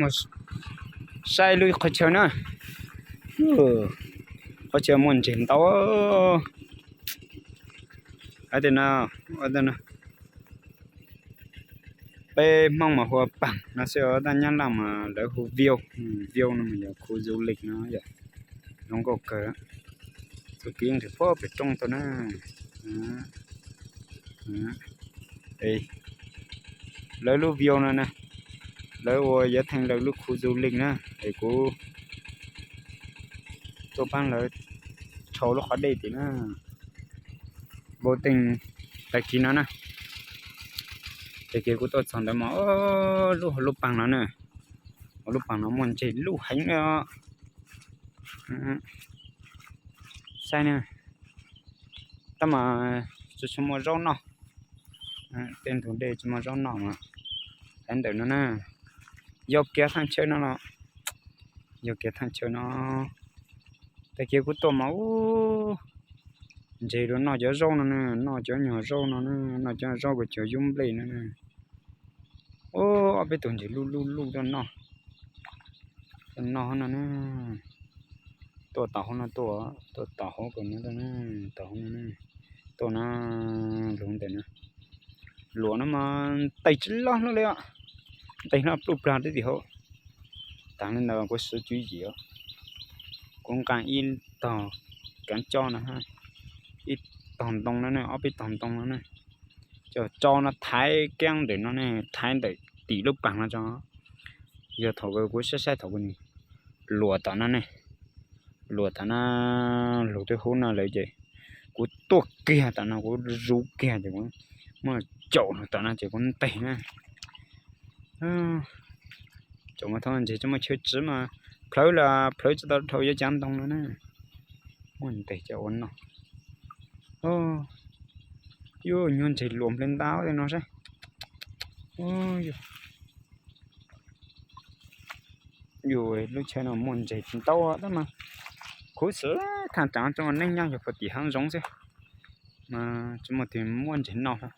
Mus saib lub qhov chaw na. Qhov chaw muaj ntses ntau. Tias no, peb Hmoob mas hu ua paag no xwb, tab Nyab Laj mas lawv hu viau. Viau no mas yog khu du lịch no yom. Zoo nkauj kawg. Txuj kev nqis puag pem roob tau na. Lawv lub viau no na, lawv ua yuav theej lawv lub khu du lịch na, es kuv tuaj paab lawv rhau lub qhov dej tim na. Npau teej tag kis no na, tag kis kuv tuaj txog ntawd mas lub, lub paag no na, lub paag no muaj ntses luj heev li. Saib na, tab mas tsis, tsis muaj zaub noj. Tej ntug dej tsis muaj zaub noj mas. Saib ntawm no na, yog kiag thaaj chaw no los, yog kiag thaaj chaw no. Tag kis kuv tuaj mas ub, ntses rau noj cov zaub no na, noj cov nyuag zaub no na, noj cov zaub kws cog yub nplej no na. Ub, ob peb tug ntses luj luj luj tuaj noj, tuaj noj no na. Tuaj tom hauv no tuaj, tuaj tom hauv ko no, tom hauv no, tuaj na, luag ntawm no. Luam no mas ntes tsis loj hlo li os, ntes hlo pluj plag deb tim hauv. Taag li ntawd kuv siv tswv yim, kuv nqaa ib tog kaav cob no, ib tog ntoo no ne, ob peb tog ntoo no ne, coj tso no thaiv keeb ntawm no ne, thaiv ntawm tim lub paag no tso. Yog thaum kuv saib saib thaum kuv luam tom no ne, luam tom no, luag twb hub no lawm ces kuv tuaj kiag tom no, kuv zuv kiag ces kuv muab caum tom no ces kuv ntes na. Caum mas thaum ntses tsis muaj chaw tsiv mas plhawv los plhawv tsis tau dhau yuav cav ntoo no na. Muab ntes coj ua noj. Yuav nyuag ntses luam nplej ntau li no saib. Yus lub chaw no muaj ntses ntau tab mas khuv xim thaaj tsaam tso neej nyob yog puag tim haav zoov xwb, mas tsis muaj twg muab ntses noj hlo.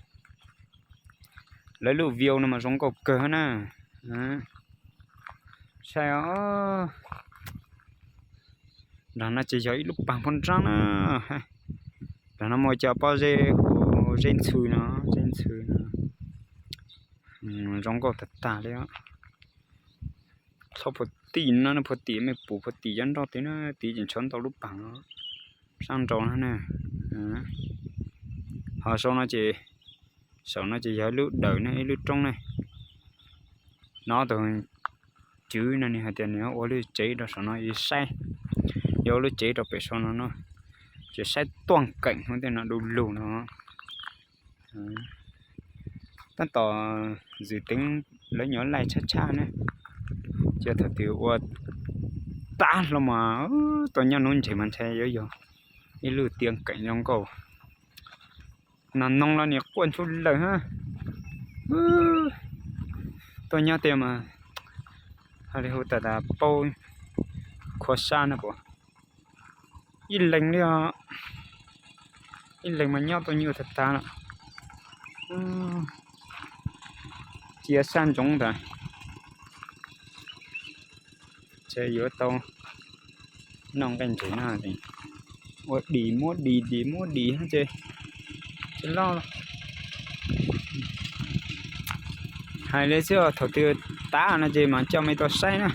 Lawv lub viau no mas zoo nkauj kawg na. Saib os, nram no ces yog ib lub paag phob nraab na. Nram no muaj cov pob zeb hu zeb ntxhw no, zeb ntxhw no zoo nkauj tag tag li. Txhob puag tim no, puag tim mej pum puag tim cov nroj tid na, tid ces ntshaw ntau lub paag no, sab nraud no ne. Ho saum no ces, saum no ces yog ib lub dawm ne, ib lub roob ne. Nov tus cwv no nws hais tias nws ua lub tsev rau saum no saib, yuav ua lub tsev rau pem saum no no, ces saib tuaj keem hauv tej no du lug no. Tab tom zwm teev lawv nyuam laij tshab tshab ne, ces thaum twg ua tag hlo mas tuaj nyob nuav ntses mas ntshai yuav yog ib lub tiaj keem zoo nkauj. Nas noog los nim quaj ntshuj lawm hab. Tuaj nyob tej mas hab li hu tas tas paub khua sab na puas. Ib leeg li os, ib leeg mas nyob tau nyuaj tag tag lawm. Cia sab ntsoov ntag, ces yuav tau noj nqaij ntses no, ua dim muab dim, dim muab dim ces tsis loj. Hais li xwb, thaum twg tav no ces mam coj mej tuaj saib na.